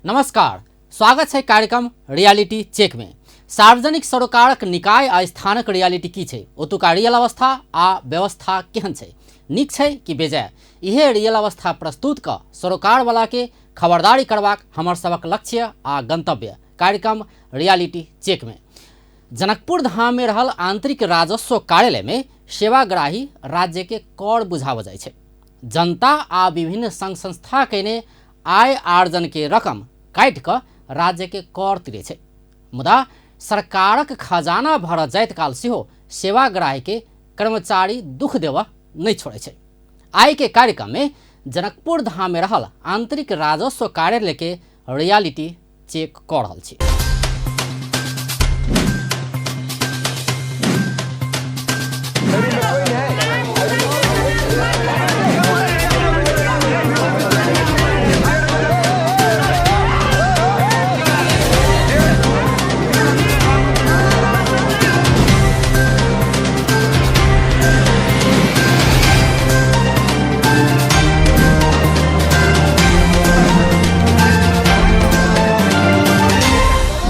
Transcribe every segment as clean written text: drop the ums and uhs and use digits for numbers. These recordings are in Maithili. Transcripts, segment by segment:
नमस्कार, स्वागत है कार्यक्रम रियलिटी चेक में। सार्वजनिक सरोकारक निकाय आ स्थानक रियलिटी की छै, ओतुका रियल अवस्था आ व्यवस्था केहन छै, नीक छै कि बेजाय, इहे रियल अवस्था प्रस्तुत क सरोकार वाला के खबरदारी करबाक हमर सबक लक्ष्य आ गंतव्य कार्यक्रम रियलिटी चेक में। जनकपुर धाम में रहल आंतरिक राजस्व कार्यालय में सेवाग्राही राज्य के कर बुझावल जाइ छै। जनता आ विभिन्न संघ संस्था के आय आर्जन के रकम काटि कऽ राज्य के कर तिरै छै, मुदा सरकारक खजाना भरऽ जाइत काल सेहो सेवाग्राही के कर्मचारी दुख देबऽ नहि छोड़ै छै। आइ के कार्यक्रम में जनकपुर धाम में रहल आंतरिक राजस्व कार्यालय के रियलिटी चेक कऽ रहल छी।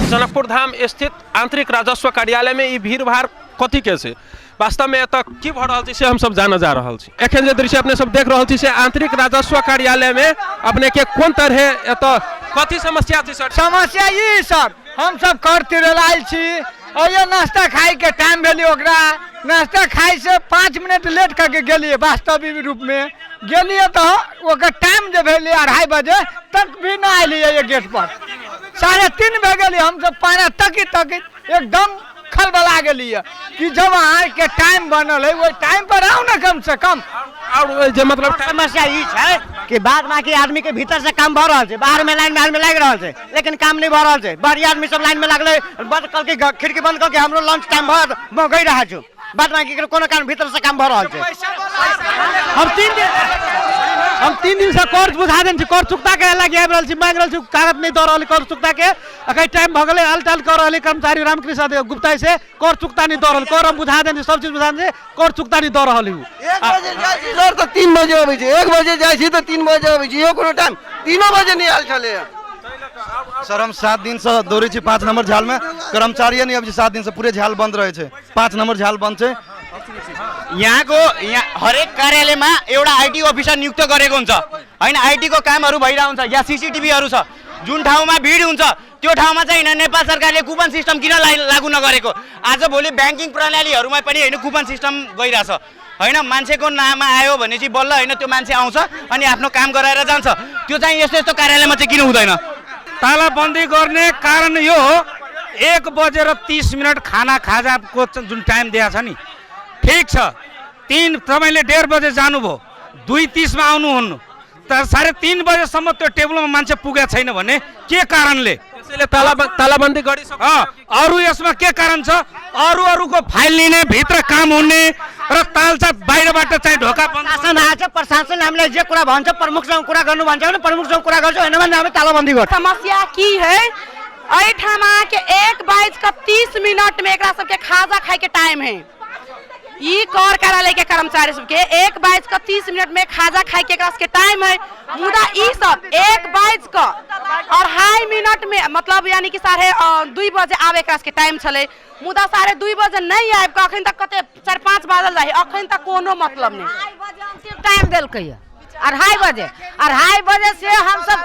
जनकपुर धाम स्थित आंतरिक राजस्व कार्यालय में ई भीड़ भाड़ कथी के छै, वास्तव में एतऽ की भऽ रहल छै से हमसब जानऽ जा रहल छी। एखन जे दृश्य अपने सब देख रहल छी से आंतरिक राजस्व कार्यालय में अपने के कोन तरहे एतऽ कथी समस्या छै सर? समस्या ई सर, हमसब कर तिरै लए आयल छी, अइयो नाश्ता खाइके टाइम भेलै, ओकरा नाश्ता खाइ से 5 मिनट लेट करके गेलियै, वास्तविक रूपमे गेलियै तऽ ओकर टाइम जे भेलै 2:30 बजे तक भी नहि अयलियै ये गेट पर, 3:30 भए गेलियै। हमसब पाना तकी तकी एकदम खलबला गेलियै कि जब अहाँके टाइम बनल है ओहि टाइम पर आउ ने कम से कम। और जे मतलब समस्या ई छै कि बाद बाकी आदमी के भीतर से काम भऽ रहल छै, बाहर में लाइन में आदमी लागि रहल छै लेकिन काम नहीं भऽ रहल छै। बाहरी आदमी सब लाइन में लागलै, बंद करके खिड़की बंद करके हमरो लंच टाइम भऽ गई रहल छै, बाद बाकी के कोनो कारण भीतर से काम भऽ रहल छै। हम तीन दिन से कर्ज बुझा देने छी, कर चुकता के लागि आबि रहल छी, मांगि रहल छी, कागज नहीं दऽ रहल कर चुकता के, अखन टाइम भऽ गेलै, आल टाल कऽ रहल कर्मचारी रामकृष्ण गुप्ता से कर चुकता नहीं दऽ रहल, कर हम बुझा देने छी, सब चीज बुझा देने छी, कर चुकता नहीं दऽ रहल हूँ। 1 बजे जाइ छी सर तऽ 3 बजे अबै छी, 1 बजे जाइ छी तऽ 3 बजे अबै छी, इहो कोनो टाइम 3 बजे नहि आयल छलैए। सर हम 7 दिन से दौड़ै छी 5 नंबर झाल में, कर्मचारिए नहि अबै छै, 7 दिन से पूरे झाल बंद रहै छै, 5 नंबर झाल बंद छै। यहाँ हरेक कार्यालयमा एउटा IT officer नियुक्त गरेको हुन्छ होइन, आइटीको कामहरू भइरहेको हुन्छ, यहाँ सिसिटिभीहरू छ, जुन ठाउँमा भिड हुन्छ त्यो ठाउँमा चाहिँ होइन नेपाल सरकारले कुपन सिस्टम किन लागू नगरेको? आजभोलि ब्याङ्किङ प्रणालीहरूमा पनि होइन कुपन सिस्टम गइरहेछ होइन, मान्छेको नाममा आयो भने चाहिँ बल्ल होइन त्यो मान्छे आउँछ अनि आफ्नो काम गराएर जान्छ, त्यो चाहिँ यस्तो यस्तो कार्यालयमा चाहिँ किन हुँदैन? तालाबन्दी गर्ने कारण यो हो, 1:30 खाना खाजाको जुन टाइम दिएको छ नि, ठिक छ, तपाईँले 1:30 बजे जानुभयो, 2:30 आउनुहुन्न, तर 3:30 बजेसम्म त्यो टेबलमा मान्छे पुगेको छैन भने के कारणले? त्यसैले तालाबन्दी गरिसक्यो। अरू यसमा के कारण छ? अरू अरूको फाइल लिने, भित्र काम हुने र तालचा बाहिरबाट चाहिँ ढोका बन्द प्रशासन आएको छ, प्रशासन हामीलाई जे कुरा भन्छ प्रमुखसँग कुरा गर्नु भन्छ भने प्रमुखसँग कुरा गर्छौँ, होइन भने हामी तालाबन्दी गर्छौँ। समस्या की है, एहिठाम अहाँके 1:30 में एकरा सबके खाजा खाइके टाइम है, ई कर कार्यालय के कर्मचारी सबके 1:30 में खाजा खाए के एकरा सबके टाइम है, मुदा ई सब 1:02 में मतलब यानी कि 2:30 बजे आबे एकरा सबके टाइम छलै, मुदा 2:30 बजे नहीं आबि कऽ अखन तक कते 4-5 बाजल रहे, अखन तक कोनो मतलब नहीं। 2:30 बजे अंतिम टाइम देलकै यऽ, 2:30 बजे से हम सब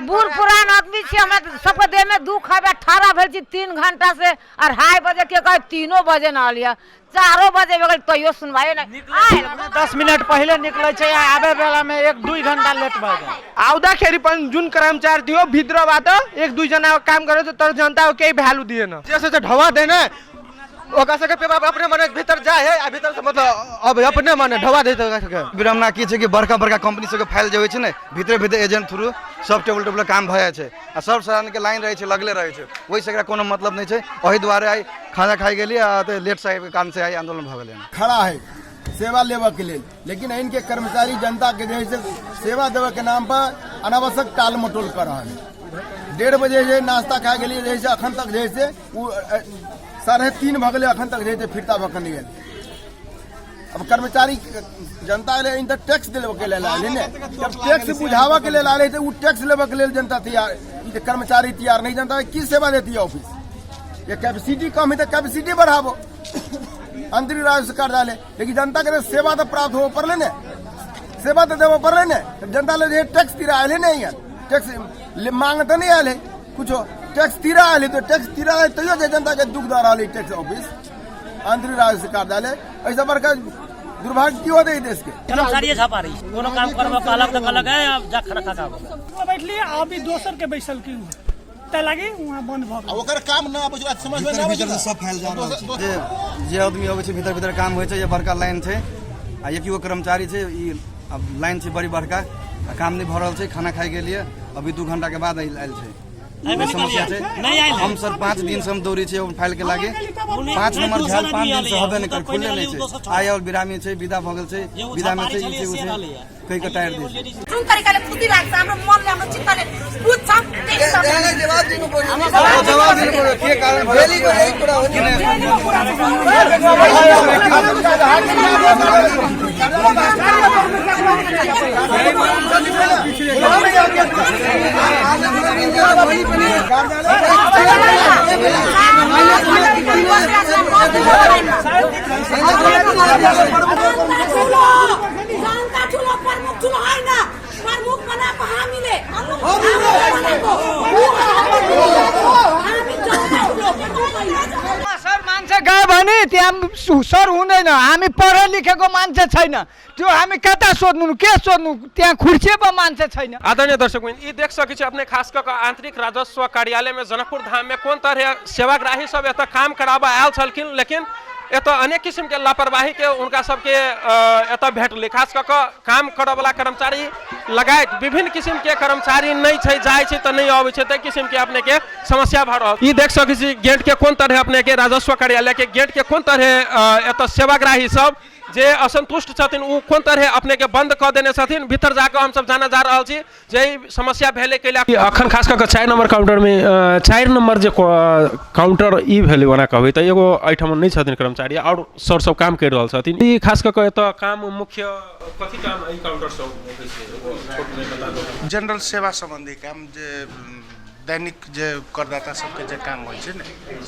बूढ़ पुरान आदमी छी, हमरा सबके देह में दुख है, ठाड़ा भेल छी 3 घंटा से, 2:30 बजे के कहे 3 बजे न अलिया, 4 बजे भऽ गेल तैयो सुनवाई नहि। आयल। 10 मिनट पहिले निकलै छै, आबै बेलामे 1-2 घंटा लेट भऽ गेल। आउँदाखेरि पनि जुन कर्मचारी थियो भित्रबाट 1-2 जना काम गरेको थियो, तर जनताको केही भ्यालु दिएन। जे से ढवा देने ओकरा सबके पेपर अपने मने भीतर जाए है, आ भीतर से मतलब अब अपने मने ढवा देते ओकरा सबके। विडम्बना की छै कि बड़का बड़का कंपनी सबके फाइल जे होइ छै ने, भीतरे भीतर एजेंट थ्रू सब टेबुल टेबुल काम भऽ जाइ छै आ सब सामान के लाइन रहै छै, लगले रहै छै, ओहिसँ एकरा कोनो मतलब नहि छै। ओहि दुआरे आइ खाना खाइ गेलियै आ तऽ लेट साहेबके कारण से आइ आंदोलन भऽ गेलै। खड़ा है सेवा लेबऽ के लेल, लेकिन इनके कर्मचारी जनता के जे है से सेवा देबऽ के नाम पर अनावश्यक टाल मटोल कर रहल है। 1:30 बजे जे नाश्ता खाइ गेलियै जे है से अखन तक जे है से ओ 3:30 भऽ गेलै, अखन तक जे है से फिरता भऽ कऽ नहि गेल। अब कर्मचारी जनता एलै, तऽ टैक्स देबऽ के लेल आयल है ने। जब टैक्स बुझाबऽ के लेल आयल है, तऽ ओ टैक्स लेबऽ के लेल जनता तैयार, ई जे कर्मचारी तैयार नहीं। जनता के की सेवा देती है ऑफिस? ये कैपेसिटी कम है, तो कैपेसिटी बढ़ाबो आंतरिक राजस्व कार्यालय। लेकिन जनता के सेवा तो प्राप्त होबे पड़ले ने, सेवा तो देबे पड़ले ने। जनता ले जे टैक्स तीरा आयल है नहीं, टैक्स मांग तो नहीं आयल है कुछो, टैक्स तीरा आयल है। तो टैक्स तीरा आयल तैयो जे जनता के दुख दऽ रहल है टैक्स ऑफिस, आंतरिक राजस्व कार्यालय। ऐसा बड़का दुर्भाग्य की होते है देश के? कर्मचारी झापा रही, कोनो काम करबो कहलक तऽ कहलक है आब जा खाना खा के। बैठली, अभी दोसर के बैसल की तै लागी वहाँ बंद भऽ गेल। ओकर काम ना आबै छै, समझ में ना आबै भीतर छै। से सब फैल जा रहल छै। जे जे आदमी अबै छै, भीतर भीतर काम होइ छै। ये बड़का लाइन छै आ एक एगो कर्मचारी छै। ई आब लाइन छै बड़ी बड़का आ काम नहि भऽ रहल छै। खाना खाइ के लिए अभी 2 घंटा के बाद आयल छै। एहिमे समस्या छै। नहि आयल। हम सर 5 दिन से हम दौड़ै छियै फाइल के लागे। 5 नंबर झाल 5 दिन से हबे नहि कर, खुलले नहि छै। आइ आओर बिरामी छै, विदा भऽ गेल छै, विदा मे छै, ई छै, उ छै, कहि कऽ टायर दै छै। जुन तरिकाले खुसी लाग्छ हाम्रो मनले, हाम्रो चित्तले बुझ्छ, त्यही हिसाबले। जवाब दिनु पर्यो, जवाब दिनु पर्यो। के कारण भयो? यही कुरा हो नि। जनता ठुलो, प्रमुख ठुलो होइन। प्रमुख बनाएको हामीले, हामीले बनाएको। हामी जनता ठुलो, प्रमुख होइन। सर, मान्छे गयो भने त्यहाँ सर हुँदैन। हामी पढे लेखेको मान्छे छैन, त्यो हामी कता सोध्नु, के सोध्नु? त्यहाँ खुर्सी पो मान्छे छैन। आदरणीय दर्शक, ई देख सकै छी अपने, खास कऽ कऽ आंतरिक राजस्व कार्यालय में जनकपुर धाम में कोन तरह सेवाग्राही सब एतऽ काम कराबऽ आयल छलखिन, लेकिन एतऽ अनेक किसिम के लापरवाही के हुनका सबके एतऽ भेटलै। खास कऽ कऽ काम करऽ वाला कर्मचारी लगायत विभिन्न किसिम के कर्मचारी नहि छै, जाइ छै तऽ नहि अबै छै। ताहि किसिम के अपने के समस्या भऽ रहल। ई देख सकै छी गेट के कोन तरह अपने के राजस्व कार्यालय के गेट के कोन तरह एतऽ सेवाग्राही सब जे असंतुष्ट छथिन, ओ कोन तरह अपने के बंद कऽ देने छथिन। भीतर जाकऽ हमसब जानऽ जा रहल छी जे ई समस्या भेलै कैला। अखन खास कऽ कऽ 4 नंबर काउंटरमे, 4 नंबर जे काउंटर ई भेलै, ओना कहबै तऽ एगो एहिठाम नहि छथिन कर्मचारी, आओर सर सब काम करि रहल छथिन। ई खास कऽ कऽ एतऽ काम मुख्य कथी काम एहि काउंटर से होइ छै? एगो छोटमे बता दू। जनरल सेवा सम्बन्धी काम, जे दैनिक जे करदाता सबके जे काम होइ छै ने,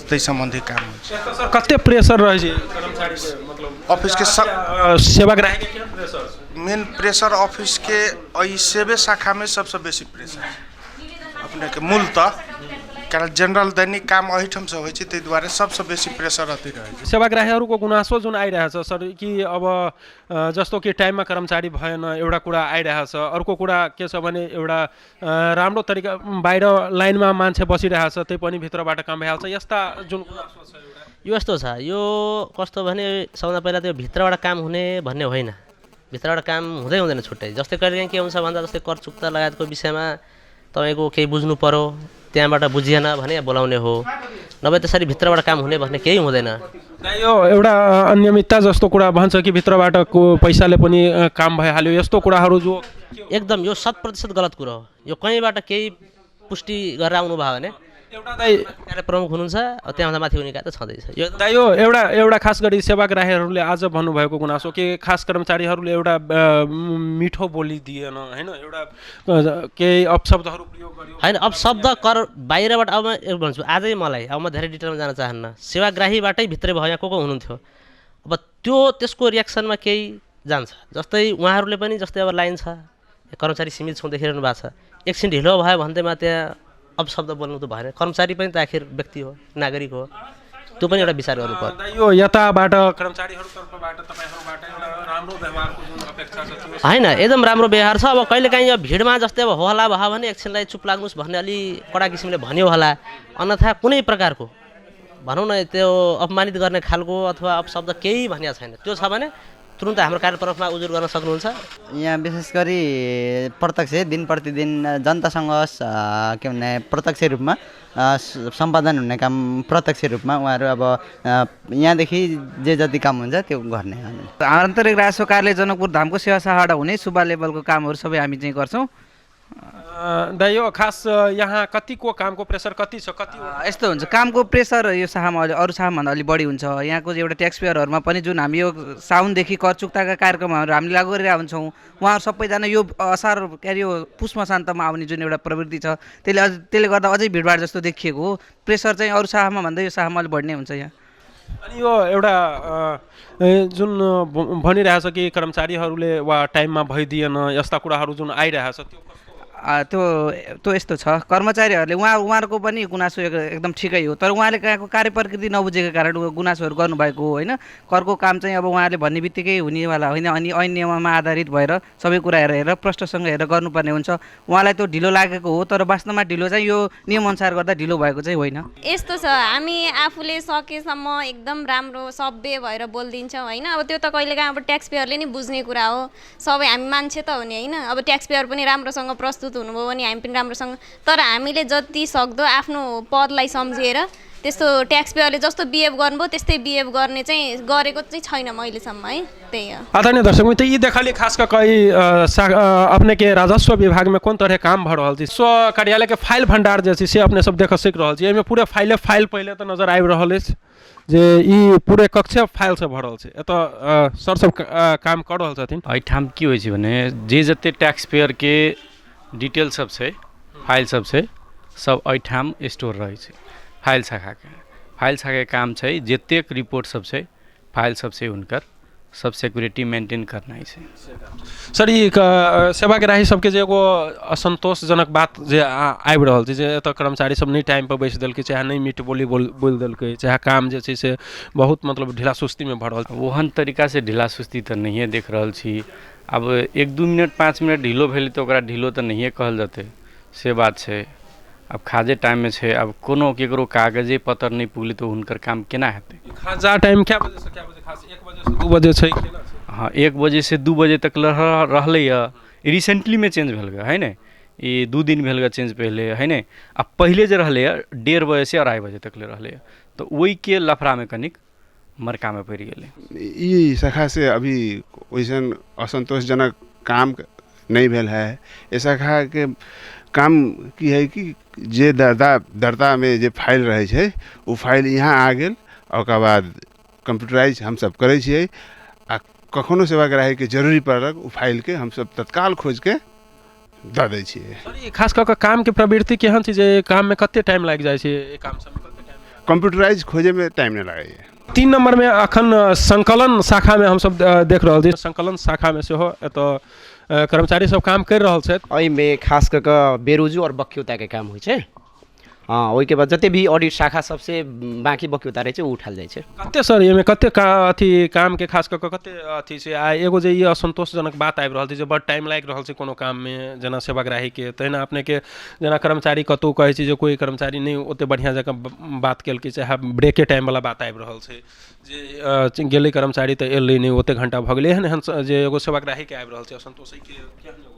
ताहि सम्बन्धी काम होइ छै। एतऽ सर कते प्रेशर रहै छै कर्मचारीके, मतलब ऑफिसके सब सेवाग्राहीके केहन प्रेशर छै? मेन प्रेशर ऑफिसके एहि सेवे शाखामे सबसँ बेसी प्रेशर छै अपनेके मूलतः, कारण जनरल दैनिक काम एहिठामसँ होइ छै, ताहि दुआरे सबसँ बेसी प्रेशर अथी रहै छै। सेवाग्राहीहरूको गुनासो जुन आइरहेछ सर, कि अब जस्तो कि टाइममा कर्मचारी भएन, एउटा कुरा आइरहेछ। अर्को कुरा के छ भने एउटा राम्रो तरिका बाहिर लाइनमा मान्छे बसिरहेछ, त्यही पनि भित्रबाट काम भइहाल्छ, यस्ता जुन गुनासो छ एउटा। यो यस्तो छ, यो कस्तो भने सबभन्दा पहिला त्यो भित्रबाट काम हुने भन्ने होइन, भित्रबाट काम हुँदै हुँदैन छुट्टै। जस्तै कहिलेकाहीँ के हुन्छ भन्दा, जस्तै कर चुक्ता लगायतको विषयमा तपाईँको केही बुझ्नु पऱ्यो, त्यहाँबाट बुझिएन भने बोलाउने हो, नभए त्यसरी भित्रबाट काम हुने भन्ने केही हुँदैन। यो एउटा अनियमितता जस्तो कुरा भन्छ कि भित्रबाट को पैसाले पनि काम भइहाल्यो, यस्तो कुराहरू जो एकदम यो 100% गलत कुरो हो। यो कहीँबाट केही पुष्टि गरेर आउनुभयो भने एउटा दाइ कार्य प्रमुख हुनुहुन्छ, त्यहाँभन्दा माथि निकाय त छँदैछ यो। दाइ, यो एउटा एउटा खास गरी सेवाग्राहीहरूले आज भन्नुभएको गुनासो कि खास कर्मचारीहरूले एउटा मिठो बोली दिएन, होइन, एउटा केही अपशब्दहरू प्रयोग गर्यो। होइन, अब शब्द कर बाहिरबाट, अब म एक भन्छु आजै मलाई, अब म धेरै डिटेलमा जान चाहन्न। सेवाग्राहीबाटै भित्रै भयो, यहाँ को को हुनुहुन्थ्यो, अब त्यो त्यसको रियाक्सनमा केही जान्छ। जस्तै उहाँहरूले पनि, जस्तै अब लाइन छ, कर्मचारी सीमित छौँ देखिरहनु भएको छ, एकछिन ढिलो भयो भन्दैमा त्यहाँ अपशब्द बोल्नु त भएन। कर्मचारी पनि त आखिर व्यक्ति हो, नागरिक हो, त्यो पनि एउटा विचार गर्नु पर्यो। दाइ, यो यताबाट कर्मचारीहरू तर्फबाट तपाईँहरूबाट एउटा राम्रो व्यवहारको जुन अपेक्षा छ त्यो होइन, एकदम राम्रो व्यवहार छ। अब कहिलेकाहीँ यो भिडमा जस्तै अब होहल्ला भयो भने एकछिनलाई चुप लाग्नुहोस् भन्ने अलि कडा किसिमले भन्यो होला, अन्यथा कुनै प्रकारको भनौँ न त्यो अपमानित गर्ने खालको अथवा अपशब्द केही भनेको छैन। त्यो छ भने तुरन्त हाम्रो कार्यप्रमुखमा उजुर गर्न सक्नुहुन्छ। यहाँ विशेष गरी प्रत्यक्ष दिन प्रतिदिन जनतासँग के भन्ने, प्रत्यक्ष रूपमा सम्पादन हुने काम, प्रत्यक्ष रूपमा उहाँहरू अब यहाँदेखि जे जति काम हुन्छ त्यो गर्ने हामीले। आन्तरिक राजस्व कार्यालय जनकपुर धामको सेवा शाखाबाट हुने सुब्बा लेभलको कामहरू सबै हामी चाहिँ गर्छौँ। दाइ, यो खास यहाँ कतिको कामको प्रेसर कति छ, कति यस्तो हुन्छ, कामको प्रेसर यो शाखामा अहिले अरू शाखाभन्दा अलिक बढी हुन्छ। यहाँको एउटा ट्याक्स पेयरहरूमा पनि जुन हामी यो साउनदेखि कर चुक्ताका कार्यक्रमहरू हामीले लागू गरिरहेको हुन्छौँ, उहाँहरू सबैजना यो असार के अरे यो पुष मसान्तमा आउने जुन एउटा प्रवृत्ति छ त्यसले गर्दा अझै भिडभाड जस्तो देखिएको हो। प्रेसर चाहिँ अरू शाखामा भन्दा यो शाखामा अलिक बढी नै हुन्छ यहाँ। अनि यो एउटा जुन भनिरहेछ कि कर्मचारीहरूले वा टाइममा भइदिएन, यस्ता कुराहरू जुन आइरहेछ त्यो त्यो त्यो यस्तो छ, कर्मचारीहरूले उहाँहरूको पनि गुनासो एकदम ठिकै हो, तर उहाँले यहाँको कार्यप्रकृति नबुझेको कारण गुनासोहरू गर्नुभएको हो होइन। करको काम चाहिँ अब उहाँले भन्ने बित्तिकै हुनेवाला होइन, अनि ऐन नियममा आधारित भएर सबै कुरा हेरेर प्रष्टसँग हेरेर गर्नुपर्ने हुन्छ। उहाँलाई त्यो ढिलो लागेको हो, तर वास्तवमा ढिलो चाहिँ यो नियमअनुसार गर्दा ढिलो भएको चाहिँ होइन। यस्तो छ, हामी आफूले सकेसम्म एकदम राम्रो सभ्य भएर बोलिदिन्छौँ होइन। अब त्यो त कहिलेकाहीँ अब ट्याक्स पेयरले नि बुझ्ने कुरा हो, सबै हामी मान्छे त हो नि होइन। अब ट्याक्स पेयर पनि राम्रोसँग प्रस्तुत हुनुभयो भने हामी पनि राम्रोसँग, तर हामीले जति सक्दो आफ्नो पदलाई सम्झेर त्यस्तो ट्याक्स पेयरले जस्तो बिहेभ गर्नुभयो त्यस्तै बिहेभ गर्ने चाहिँ गरेको चाहिँ छैन अहिलेसम्म है, त्यही हो। आदरणीय दर्शक मित्र, ई देखली खास कऽ ई अपने के राजस्व विभाग में कोन तरह काम भऽ रहल छै। स्व कार्यालय के फाइल भंडार जे छै से अपने सब देख सकि रहल छी। एहिमे पूरे फाइले फाइल पहिले तऽ नजर आबि रहल अछि जे ई पूरे कक्षे फाइल से भरल छै। एतऽ सर सब काम कऽ रहल छथिन। एहिठाम की होइ छै भने जे जते टैक्स पेयर के डिटेल सब छै, फाइल सब छै, सब एहिठाम स्टोर रहै छै। फाइल शाखाके काम छै जतेक रिपोर्ट सब छै, फाइल सब छै, हुनकर सब सिक्योरिटी मेंटेन करनाइ छै। सर, ई सेवाग्राही सबके जे एगो असंतोषजनक बात जे आबि रहल छै जे एतऽ कर्मचारी सब नहि टाइम पर बैस देलकै, चाहे नहि मीठ बोली बोलि देलकै, चाहे काम जे छै से बहुत मतलब ढीला सुस्तीमे भऽ रहल छै। ओहन तरीकासँ ढीला सुस्ती तऽ नहिए देख रहल छी। आब 1-2 मिनट 5 मिनट ढिलो भेलै तऽ ओकरा ढिलो तऽ नहिए कहल जेतै, से बात छै। आब खाजे टाइममे छै, आब कोनो केकरो कागजे पत्र नहि पुगलै तऽ हुनकर काम केना हेतै। खाजा टाइम कए बजेसँ कए बजे? खास 1 बजेसँ 2 बजे छै? हाँ, 1 बजे से 2 बजे तक रहलै हँ। रिसेंटलीमे चेंज भेल है ने, ई 2 दिन भेल चेंज पहिले है ने। आ पहिले जे रहलै हँ 1:30 बजे से 2:30 बजे तक ले रहलै हँ, तऽ ओहिके लफड़ामे कनिक मरकामे पड़ि गेलै। ई शाखा से अभी वैसन असंतोषजनक काम नहीं भेल है। ए शाखा के काम की है कि जे दर्ता में जे फाइल रहै छै ओ फाइल यहाँ आ गेल, ओकर बाद कंप्यूटराइज हमसब करै छियै आ कखनो सेवाग्राहीके जरूरी पड़लक ओ फाइलके हमसब तत्काल खोजिके दऽ दै छियै। खास कऽ कऽ कामके प्रवृत्ति केहन छै जे काममे कते टाइम लागि जाइ छै? एहि काम सबमे कते टाइम? कंप्यूटराइज खोजैमे टाइम नहि लागैए। 3 नम्बरमे अखन संकलन शाखामे हमसब देख रहल छी। संकलन शाखामे सेहो एतऽ कर्मचारी सब काम करि रहल छथि। एहिमे खास कऽ कऽ बेरोजू आओर बक्यौताके काम होइ छै। हँ, ओहिके बाद जते भी ऑडिट शाखा सबसे बाँकी बक्यौता रहै छै ओ उठायल जाइ छै। कते सर एहिमे कते अथी कामके खास कऽ कऽ कते अथी छै? आ एगो जे ई असंतोषजनक बात आबि रहल छै जे बड टाइम लागि रहल छै कोनो काममे, जेना सेवाग्राहीके, तहिना अपनेके जेना कर्मचारी कतहु कहै छै जे कोइ कर्मचारी नहि ओते बढ़िआँ जकाँ बात केलकै, चाहे ब्रेके टाइमवला बात आबि रहल छै जे गेलै कर्मचारी तऽ एलै नहि, ओते घंटा भऽ गेलै, एहन एहन जे एगो सेवाग्राहीके आबि रहल छै असंतोष, केहन?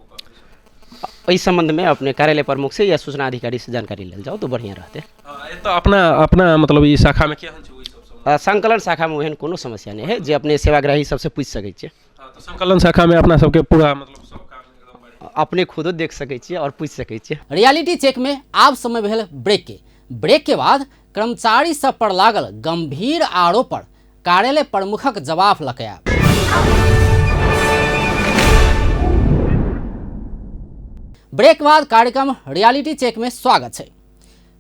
एहि सम्बन्धमे अपने कार्यालय प्रमुख से या सूचना अधिकारी से जानकारी लेल जाउ तऽ बढ़िआँ रहतै। एतऽ अपना अपना मतलब ई शाखामे केहन छै ओहि सब? संकलन शाखामे ओहन कोनो समस्या नहि है जे अपने सेवाग्राही सबसे पूछि सकै छियै। तऽ संकलन शाखामे अपना सबके पूरा मतलब सब काम अपने खुदो देख सकै छियै आओर पूछि सकै छियै। रियलिटी चेकमे आब समय भेल ब्रेक के। ब्रेक के बाद कर्मचारी सब पर लागल गंभीर आरोप पर कार्यालय प्रमुखक जवाब लऽ आयब। ब्रेक बाद कार्यक्रम रियलिटी चेक में स्वागत है।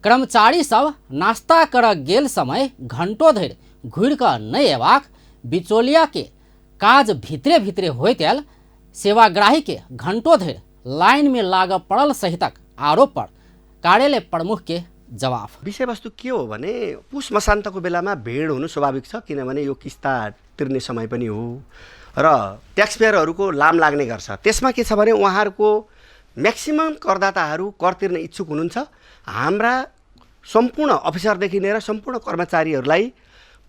कर्मचारी सब नाश्ता कर गेल समय घंटों धरि घुरि कऽ नहि अयबाक, बिचौलिया के काज भीतरे भीतरे होइत आयल, सेवाग्राही के घंटों धरि लाइन में लागऽ पड़ल सहितक आरोप पर कार्यालय प्रमुख के जवाफ। विषयवस्तु के हो भने पुष मसान्तको बेलामा भिड हुनु स्वाभाविक छ, किनभने यो किस्ता तिर्ने समय पनि हो र ट्याक्स पेयरहरूको लाम लाग्ने गर्छ। त्यसमा के छ भने उहाँहरूको म्याक्सिमम करदाताहरू कर तिर्न इच्छुक हुनुहुन्छ। हाम्रा सम्पूर्ण अफिसरदेखि लिएर सम्पूर्ण कर्मचारीहरूलाई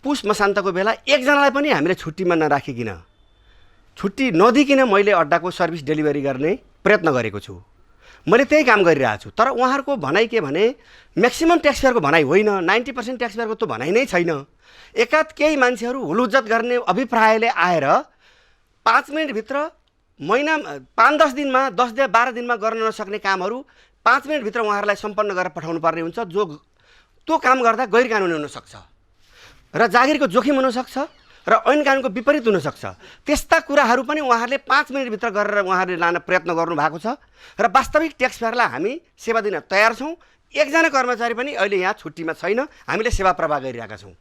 पुष मसान्तको बेला एकजनालाई पनि हामीले छुट्टीमा नराखिकन, छुट्टी नदिकन मैले अड्डाको सर्भिस डेलिभरी गर्ने प्रयत्न गरेको छु। मैले त्यही काम गरिरहेको छु। तर उहाँहरूको भनाइ के भने म्याक्सिमम ट्याक्स पेयरको भनाइ होइन, 90% ट्याक्स पेयरको त भनाइ नै छैन। एकाध केही मान्छेहरू हुलुज्जत गर्ने अभिप्रायले आएर 5 मिनटभित्र महिना 5-10 दिनमा 10-12 दिनमा गर्न नसक्ने कामहरू 5 मिनटभित्र उहाँहरूलाई सम्पन्न गरेर पठाउनु पर्ने हुन्छ, जो त्यो काम गर्दा गैर कानुनी हुनसक्छ र जागिरको जोखिम हुनसक्छ र ऐन कानुनको विपरीत हुनसक्छ। त्यस्ता कुराहरू पनि उहाँहरूले 5 मिनटभित्र गरेर उहाँहरूले लान प्रयत्न गर्नुभएको छ र वास्तविक ट्याक्स पेयरलाई हामी सेवा दिन तयार छौँ। एकजना कर्मचारी पनि अहिले यहाँ छुट्टीमा छैन, हामीले सेवा प्रवाह गरिरहेका छौँ।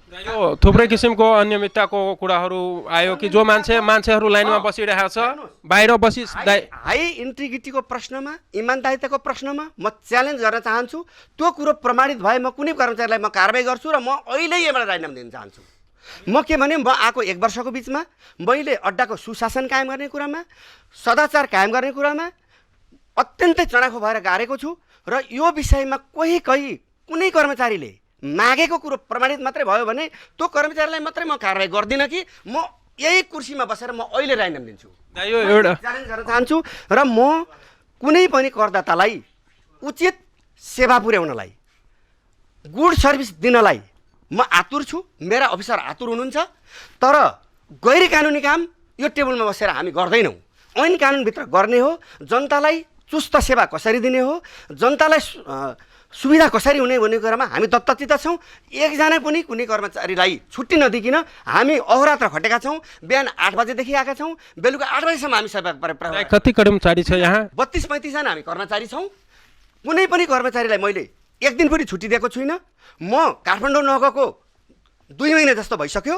यो थुप्रै किसिमको अनियमितताको कुराहरू आयो कि जो मान्छेहरू लाइनमा बसिरहेको छ, बाहिर बसी हाई इन्टिग्रिटीको प्रश्नमा, इमान्दारिताको प्रश्नमा म च्यालेन्ज गर्न चाहन्छु। त्यो कुरो प्रमाणित भए म कुनै कर्मचारीलाई म कारवाही गर्छु र म अहिले यहाँबाट राजीनामा दिन चाहन्छु। म के भने म आएको 1 वर्षको बिचमा मैले अड्डाको सुशासन कायम गर्ने कुरामा, सदाचार कायम गर्ने कुरामा अत्यन्तै चनाखो भएर गाह्रेको छु र यो विषयमा कोही कहीँ कुनै कर्मचारीले मागेको कुरो प्रमाणित मात्रै भयो भने त्यो कर्मचारीलाई मात्रै म कारवाही गर्दिनँ कि म यही कुर्सीमा बसेर म अहिले राजीनामा दिन्छु। यो एउटा च्यालेन्ज गर्न चाहन्छु र म कुनै पनि करदातालाई उचित सेवा पुर्याउनलाई, गुड सर्भिस दिनलाई म आतुर छु, मेरा अफिसर आतुर हुनुहुन्छ, तर गैर कानुनी काम यो टेबलमा बसेर हामी गर्दैनौँ। ऐन कानुनभित्र गर्ने हो, जनतालाई चुस्त सेवा कसरी दिने हो, जनतालाई सुविधा कसरी हुने भन्ने कुरामा हामी दत्तचित छौँ। एकजना पनि कुनै कर्मचारीलाई छुट्टी नदिकन हामी अहोरात्र खटेका छौँ। बिहान 8 बजेदेखि आएका छौँ, बेलुका 8 बजीसम्म हामी सेवा। कति कर्मचारी छ यहाँ? 32-35जना हामी कर्मचारी छौँ। कुनै पनि कर्मचारीलाई मैले एक दिन पनि छुट्टी दिएको छुइनँ। म काठमाडौँ नगएको 2 महिना जस्तो भइसक्यो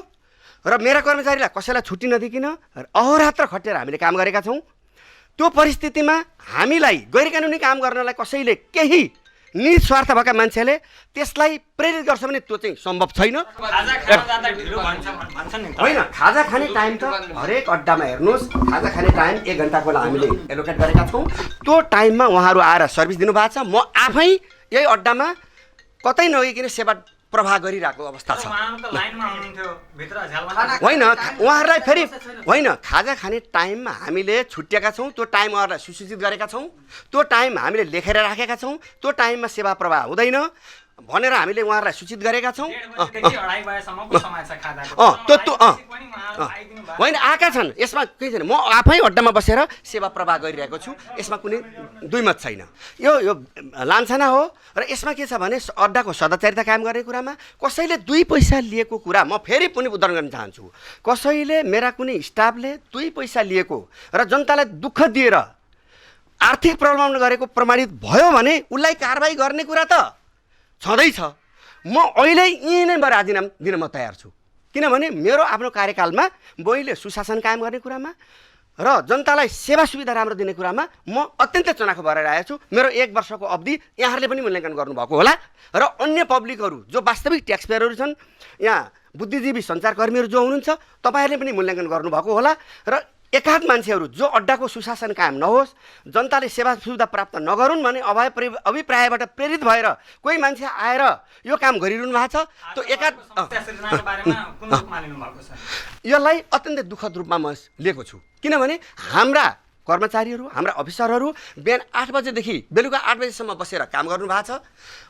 र मेरा कर्मचारीलाई कसैलाई छुट्टी नदिकन अहोरात्र खटेर हामीले काम गरेका छौँ। त्यो परिस्थितिमा हामीलाई गैरकानुनी काम गर्नलाई कसैले केही निस्वार्थ भएका मान्छेले त्यसलाई प्रेरित गर्छ भने त्यो चाहिँ सम्भव छैन। होइन, खाजा खाने टाइम त हरेक अड्डामा हेर्नुहोस्, खाजा खाने टाइम 1 घन्टाको लागि हामीले एलोकेट गरेका छौँ। त्यो टाइममा उहाँहरू आएर सर्भिस दिनुभएको छ। म आफै यही अड्डामा कतै नगइकन सेवा प्रवाह गरिरहेको अवस्था छ। होइन, उहाँहरूलाई फेरि होइन, खाजा खाने टाइममा हामीले छुट्याएका छौँ, त्यो टाइम उहाँहरूलाई सुसूचित गरेका छौँ, त्यो टाइम हामीले लेखेर राखेका छौँ, त्यो टाइममा सेवा प्रवाह हुँदैन भनेर हामीले उहाँहरूलाई सूचित गरेका छौँ। त्यो होइन, आएका छन्, यसमा केही छैन। म आफै अड्डामा बसेर सेवा प्रवाह गरिरहेको छु, यसमा कुनै दुई मत छैन। यो यो लान्छना हो र यसमा के छ भने अड्डाको सदाचारिता कायम गर्ने कुरामा कसैले 2 पैसा लिएको कुरा म फेरि पनि उदाहरण गर्न चाहन्छु। कसैले मेरा कुनै स्टाफले 2 पैसा लिएको र जनतालाई दुःख दिएर आर्थिक प्रलोभन गरेको प्रमाणित भयो भने उसलाई कारवाही गर्ने कुरा त छँदैछ। म अहिले यहीँ नै म राजीनामा दिन म तयार छु, किनभने मेरो आफ्नो कार्यकालमा मैले सुशासन कायम गर्ने कुरामा र जनतालाई सेवा सुविधा राम्रो दिने कुरामा म अत्यन्तै चनाखो भएर आएको छु। मेरो 1 वर्षको अवधि यहाँहरूले पनि मूल्याङ्कन गर्नुभएको होला र अन्य पब्लिकहरू जो वास्तविक ट्याक्स पेयरहरू छन्, यहाँ बुद्धिजीवी सञ्चारकर्मीहरू जो हुनुहुन्छ, तपाईँहरूले पनि मूल्याङ्कन गर्नुभएको होला र एकाध मान्छेहरू जो अड्डाको सुशासन कायम नहोस्, जनताले सेवा सुविधा प्राप्त नगरून् भने अभिप्रायबाट प्रेरित भएर कोही मान्छे आएर यो काम गरिरहनु भएको छ, त्यो एकाध यसलाई अत्यन्तै दुःखद रूपमा म लिएको छु। किनभने हाम्रा कर्मचारीहरू, हाम्रा अफिसरहरू बिहान 8 बजेदेखि बेलुका 8 बजेसम्म बसेर काम गर्नु भएको छ,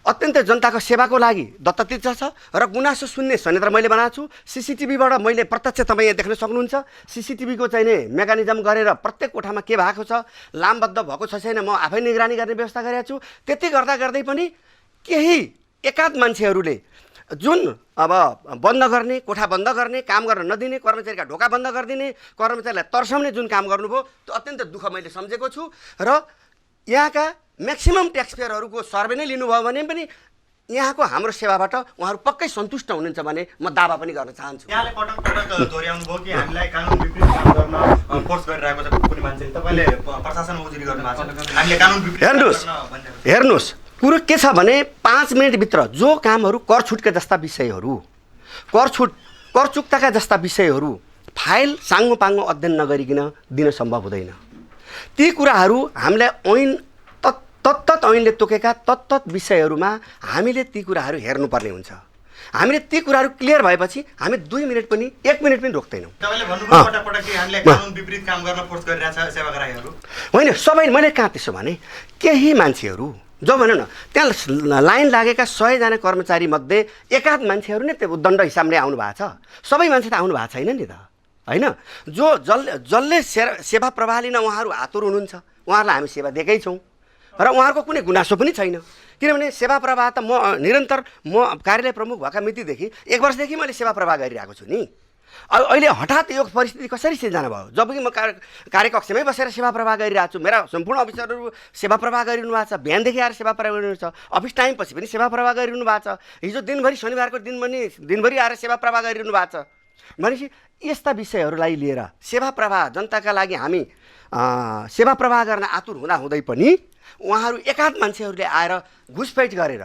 अत्यन्तै जनताको सेवाको लागि दत्ततीर्थ छ र गुनासो सुन्ने संयन्त्र मैले बनाएको छु। सिसिटिभीबाट मैले प्रत्यक्ष तपाईँ यहाँ देख्न सक्नुहुन्छ। सिसिटिभीको चाहिँ मेकानिजम गरेर प्रत्येक कोठामा के भएको छ, लामबद्ध भएको छ छैन, म आफै निगरानी गर्ने व्यवस्था गरेको छु। त्यति गर्दा गर्दै पनि केही एकाध मान्छेहरूले जुन अब बन्द गर्ने, कोठा बन्द गर्ने, काम गर्न नदिने, कर्मचारीका ढोका बन्द गरिदिने, कर्मचारीलाई तर्साउने जुन काम गर्नुभयो त्यो अत्यन्त दुःख मैले सम्झेको छु। र यहाँका म्याक्सिमम् ट्याक्स पेयरहरूको सर्वे नै लिनुभयो भने पनि यहाँको हाम्रो सेवाबाट उहाँहरू पक्कै सन्तुष्ट हुनुहुन्छ भने म दावा पनि गर्न चाहन्छु। यहाँले पटक पटक दोहोऱ्याउनु भयो कि हामीलाई कानुन विपरीत काम गर्न फोर्स गरिरहेको छ कुनै मान्छेले, तपाईँले प्रशासनमा उजुरी गर्नु भएको छ, हामीले कानुन विपरीत। हेर्नुहोस् हेर्नुहोस्, कुरो के छ भने 5 मिनटभित्र जो कामहरू कर छुटका जस्ता विषयहरू, कर छुट कर चुक्ताका जस्ता विषयहरू फाइल साङ्गो पाङ्गो अध्ययन नगरिकन दिन सम्भव हुँदैन। ती कुराहरू हामीलाई ऐन तत्तत् ऐनले तोकेका तत्तत् विषयहरूमा हामीले ती कुराहरू हेर्नुपर्ने हुन्छ। हामीले ती कुराहरू क्लियर भएपछि हामी 2 मिनट पनि 1 मिनट पनि रोक्दैनौँ। तपाईँले भन्नुभयो पटक पटक कि हामीलाई कानुन विपरीत काम गर्न फोर्स गरिरहेछ सेवाग्राहीहरू। होइन, सबै मैले कहाँ त्यसो भने केही मान्छेहरू जो भनौँ न त्यहाँ लाइन लागेका 100 जना कर्मचारी मध्ये एकाध मान्छेहरू नै त्यो दण्ड हिसाबले आउनु भएको छ, सबै मान्छे त आउनु भएको छैन नि त। होइन? जो जसले सेवा प्रवाह लिन उहाँहरू आतुर हुनुहुन्छ उहाँहरूलाई हामी सेवा दिएकै छौँ र उहाँहरूको कुनै गुनासो पनि छैन। किनभने सेवा प्रवाह त म निरन्तर, म कार्यालय प्रमुख भएका मितिदेखि 1 वर्षदेखि मैले सेवा प्रवाह गरिरहेको छु नि। अहिले हठात यो परिस्थिति कसरी सिर्जना भयो? जबकि म कार्यकक्षमै बसेर सेवा प्रवाह गरिरहेको छु, मेरा सम्पूर्ण अफिसरहरू सेवा प्रवाह गरिरहनु भएको छ, बिहानदेखि आएर सेवा प्रवाह गरिरहनु छ, अफिस टाइम पछि पनि सेवा प्रवाह गरिरहनु भएको छ, हिजो दिनभरि शनिबारको दिन पनि दिनभरि आएर सेवा प्रवाह गरिरहनु भएको छ। भनेपछि यस्ता विषयहरूलाई लिएर सेवा प्रवाह जनताका लागि हामी सेवा प्रवाह गर्न आतुर हुँदाहुँदै पनि उहाँहरू एकाध मान्छेहरूले आएर घुसपैठ गरेर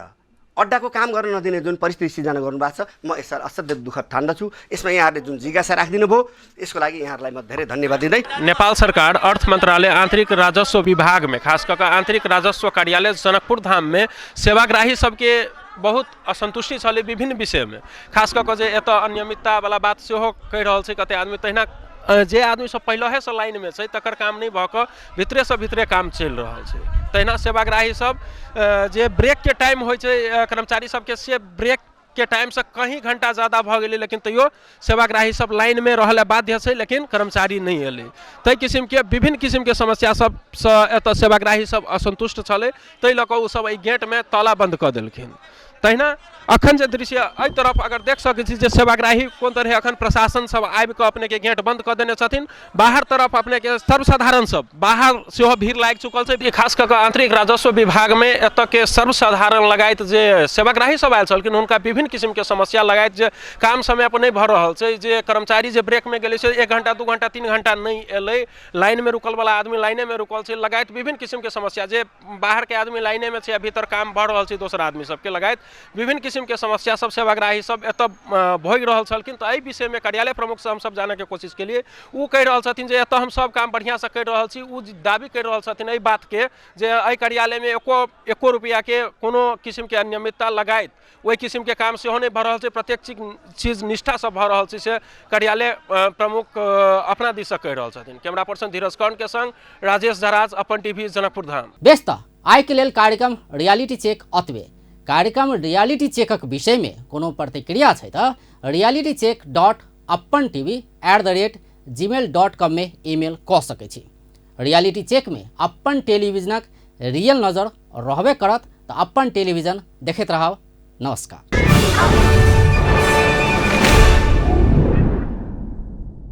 अड्डाको काम गर्न नदिने जुन परिस्थिति सिर्जना गर्नुभएको छ, म यसलाई असाध्यै दुःख ठान्दछु। यसमा यहाँहरूले जुन जिज्ञासा राखिदिनु भयो यसको लागि यहाँहरूलाई म धेरै धन्यवाद दिँदै, नेपाल सरकार अर्थ मन्त्रालय आन्तरिक राजस्व विभाग में खास कऽ आन्तरिक राजस्व कार्यालय जनकपुर धाम में सेवाग्राही सबके बहुत असन्तुष्टि छलै विभिन्न विषयमे। खास कऽ जे एतऽ अनियमितता वाला बात सेहो कहि रहल छै कते आदमी, तहिना जे आदमी सब पहिलहेसँ लाइनमे छै तकर काम नहि भऽ कऽ भितरेसँ भितरे काम चलि रहल छै। तहिना सेवाग्राही सब जे ब्रेकके टाइम होइ छै कर्मचारी सबके, से ब्रेकके टाइमसँ कहीं घंटा ज़्यादा भऽ गेलै लेकिन तैयो सेवाग्राही सब लाइनमे रहऽ लए बाध्य छै, लेकिन कर्मचारी नहि एलै। ताहि किसिमके विभिन्न किसिमके समस्या सबसँ एतऽ सेवाग्राही सब असन्तुष्ट छलै, ताहि लऽ कऽ ओसब एहि गेटमे ताला बन्द कऽ देलखिन। तहिना अखन जे दृश्य एहि तरफ अगर देख सकै छी जे सेवाग्राही कोन तरहे अखन प्रशासन सब आबि कऽ अपनेके गेट बंद कऽ देने छथिन। बाहर तरफ अपनेके सर्वसाधारण सब बाहर सेहो भीड़ लागि चुकल छै। खास कऽ कऽ आंतरिक राजस्व विभागमे एतऽ के सर्वसाधारण लगायत जे सेवाग्राही सब आयल छलखिन हुनका विभिन्न किसिमके समस्या लगायत जे काम समय पर नहि भऽ रहल छै, जे कर्मचारी जे ब्रेकमे गेलै से 1 घंटा 2 घंटा 3 घंटा नहि एलै, लाइनमे रुकल वाला आदमी लाइनेमे रुकल छै, लगायत विभिन्न किसिमके समस्या जे बाहरके आदमी लाइनेमे छै आ भीतर काम भऽ रहल छै दोसर आदमी सबके लगायत विभिन्न किसिमके समस्या सब सेवाग्राही सब एतऽ भोगि रहल छलखिन। तऽ एहि विषयमे कार्यालय प्रमुखसँ हमसब जानऽके कोशिश केलियै, ओ कहि रहल छथिन जे एतऽ हम सब काम बढ़िआँसँ करि रहल छी। ओ दाबी करि रहल छथिन एहि बातके जे एहि कार्यालयमे एको रुपैआके कोनो किसिमके अनियमितता लगायत ओहि किसिमके काम सेहो नहि भऽ रहल छै, प्रत्येक चीज निष्ठासँ भऽ रहल छै से कार्यालय प्रमुख अपना दिससँ कहि रहल छथिन। कैमरा पर्सन धीरज कर्णके संग राजेश झराज, अपन टीवी, जनकपुर धाम। बेस तऽ आइके लेल कार्यक्रम रियलिटी चेक अतबे। कार्यक्रम रियलिटी चेकक विषयमे कोनो प्रतिक्रिया छै तऽ realitycheck.apantv@gmail.com में ईमेल कऽ सकै छी। रियलिटी चेकमे अपन टेलीविजनक रियल नजर रहबे करत, तऽ अपन टेलीविजन देखैत रहब। नमस्कार।